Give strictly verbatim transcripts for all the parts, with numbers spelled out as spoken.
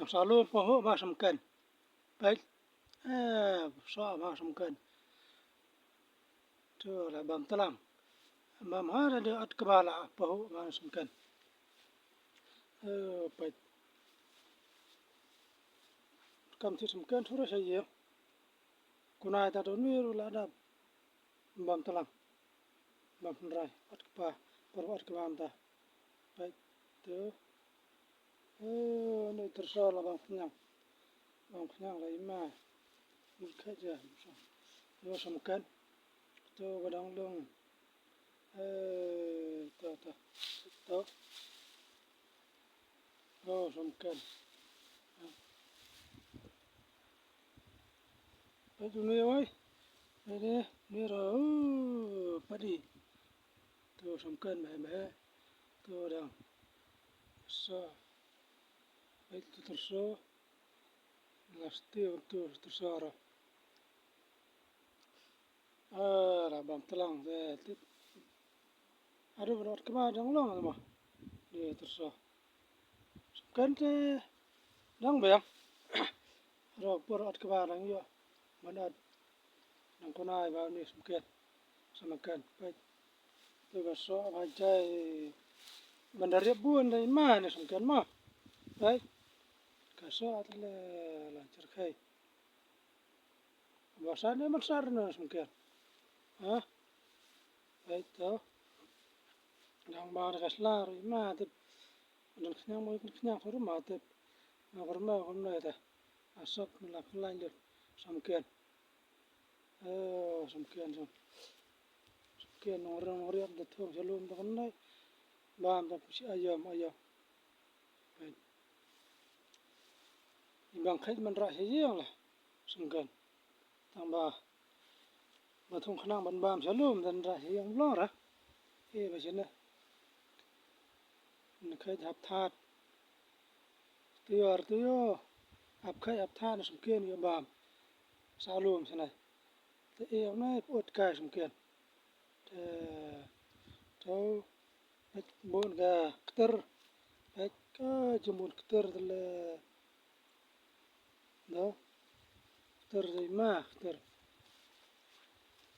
Sa lum pahuh ba Shamken. Peit. Eh, soh ba Shamken. To la bam tlang. Bam ha da de at kba la pahuh ba Shamken. Eh, peit. Kam ti Shamken thura sha ïing. Kunai ta don wi ruh la dap. Bam tlang. Bam hynrai. At kba. Por at kba mynta. Peit. To. Eh, ne tyrso la bam khñiang. Bam khñiang la i ma. Mut kha ja. To Shamken. To ba dang long. Eh, to, to. To. Oh, Shamken. Peit une wei. Peit ne, ne ro, oh, padi. To Shamken bha bha. To dang. Sa. Peit to tyrso. Lasti to tyrso ro. Ah, la bam tlang te tip. Ado ban ot kba dang long mo. Te tyrso. Shamken te dang biang. Ado por ot kba dang ïoh. Ban ot dang kunai ba une Shamken. Shamken peit. Te ba soh ba jai. Ban da riap bun da i ma ne Shamken mo. Peit. Ka soh te la la cherkhei. Ba sar ne ban sar ne Shamken. Ha? Peit to. Dang ba da ka sla ruh i ma tip. Dang khñiang mo khñiang ruh ma tip. Ma ruh ma ruh ma ta. A sop la khñiang lut Shamken. Eh, Shamken Shamken. Shamken nong rong riap da thung sha lum da kan nai. Bam da pusi ayam ayam. Peit. I bang kheit man rah sha ïing la. Sngewkmen. Tang ba, ba thung khnang ban bam sha lum dan rah sha ïing blong ra. E ba shane. Nang kheit hap that. Tuyo ar tuyo. Hap kheit hap that na sngewkmen ïa bam. Sha lum shane. Te e ong nai put kai sngewkmen. Te, to, peit bun ka kter, peit ka jong bun kter te le, da, kter te ma, kter.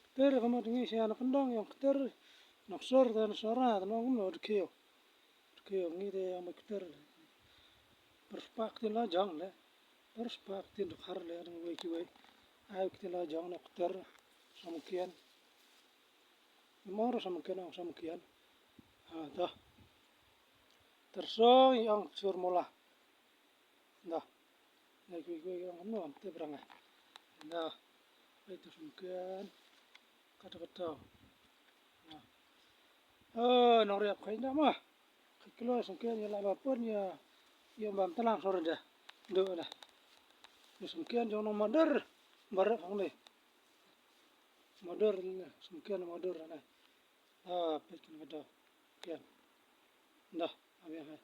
Kter ka mut ngi sha na kyndong ïong kter, nok sor te na sora, te nong kumno te khiew. Te khiew ngi te ïong ma kter. Pyrspah ktien la jong le, pyrspah ktien dkhar le, dang wei kiwei. Ai ktien la jong nok kter, sngewkmen. Mor sngewkmen ong sngewkmen. Ha, da. Tyrso i ong sur mula. Da. Nai kui kui ong no am te brang. Da. Ai tu sngewkmen. Kata kata. Da. Oh, nong riap khai na ma. Khai kilo sngewkmen ïa la ba pun ïa. Ïa bam tlang sor da. Do da. Sngewkmen jong nong mader. Barak hang ni. Mader ni, sngewkmen mader ni. Ah, peit kan ka da. Sngewkmen. Dah, abi hai.